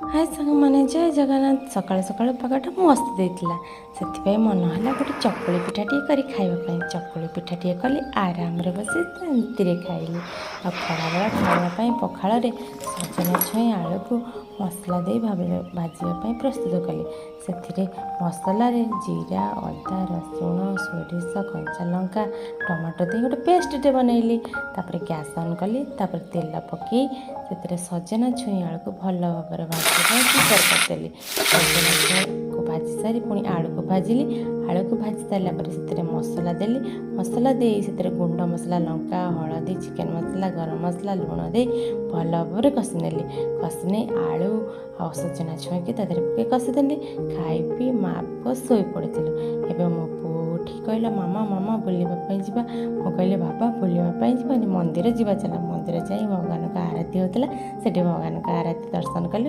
ହାଏ ସାଙ୍ଗମାନେ, ଜୟ ଜଗନ୍ନାଥ। ସକାଳୁ ସକାଳୁ ପାଗଟା ମସ୍ତ ଦେଇଥିଲା, ସେଥିପାଇଁ ମନ ହେଲା ଗୋଟେ ଚକୁଳି ପିଠା ଟିକେ କରି ଖାଇବା ପାଇଁ। ଚକୁଳି ପିଠା ଟିକେ କଲି, ଆରାମରେ ବସି ଶାନ୍ତିରେ ଖାଇଲି। ଆଉ ଖରାବେଳ ଖାଇବା ପାଇଁ ପଖାଳରେ ସଜନା ଛୁଇଁ ଆଳୁକୁ ମସଲା ଦେଇ ଭାଜିବା ପାଇଁ ପ୍ରସ୍ତୁତ କଲି। ସେଥିରେ ମସଲାରେ ଜିରା, ଅଦା, ରସୁଣ, ସୋରିଷ, କଞ୍ଚା ଲଙ୍କା, ଟମାଟୋ ଦେଇ ଗୋଟେ ପେଷ୍ଟଟେ ବନେଇଲି। ତାପରେ ଗ୍ୟାସ୍ ଅନ୍ କଲି। ତାପରେ ତେଲ ପକାଇ ସେଥିରେ ସଜନା ଛୁଇଁ ଆଳୁକୁ ଭଲ ଭାବରେ ଭାଜିବା ପାଇଁ ପ୍ରିପେୟାର କରିଦେଲି। ସଜନା ଛୁଇଁକୁ ଭାଜି ସାରି ପୁଣି ଆଳୁକୁ ଭାଜିଲି। ଆଳୁକୁ ଭାଜି ସାରିଲା ପରେ ସେଥିରେ ମସଲା ଦେଲି। ମସଲା ଦେଇ ସେଥିରେ ଗୁଣ୍ଡ ମସଲା, ଲଙ୍କା, ହଳଦୀ, ଚିକେନ୍ ମସଲା, ଗରମ ମସଲା, ଲୁଣ ଦେଇ ଭଲ ଭାବରେ କଷିନେଲି। କଷି ନେଇ ଆଳୁ ଆଉ ସଜନା ଛୁଇଁକି ତା ଦେହରେ ପକାଇ କଷିଦେଲି। ଖାଇ ପିଇ ମା ପୁଅ ଶୋଇପଡ଼ିଥିଲୁ। ଏବେ ମୋ ପୁଅ ଉଠି କହିଲା, "ମାମା, ମାମା, ବୁଲିବା ପାଇଁ ଯିବା।" ମୁଁ କହିଲି, "ବାବା, ବୁଲିବା ପାଇଁ ଯିବାନି, ମନ୍ଦିର ଯିବା ଚାଲ।" ମନ୍ଦିର ଯାଇ ଭଗବାନଙ୍କ ଆରତୀ ହେଉଥିଲା, ସେଠି ଭଗବାନଙ୍କ ଆରତୀ ଦର୍ଶନ କଲି।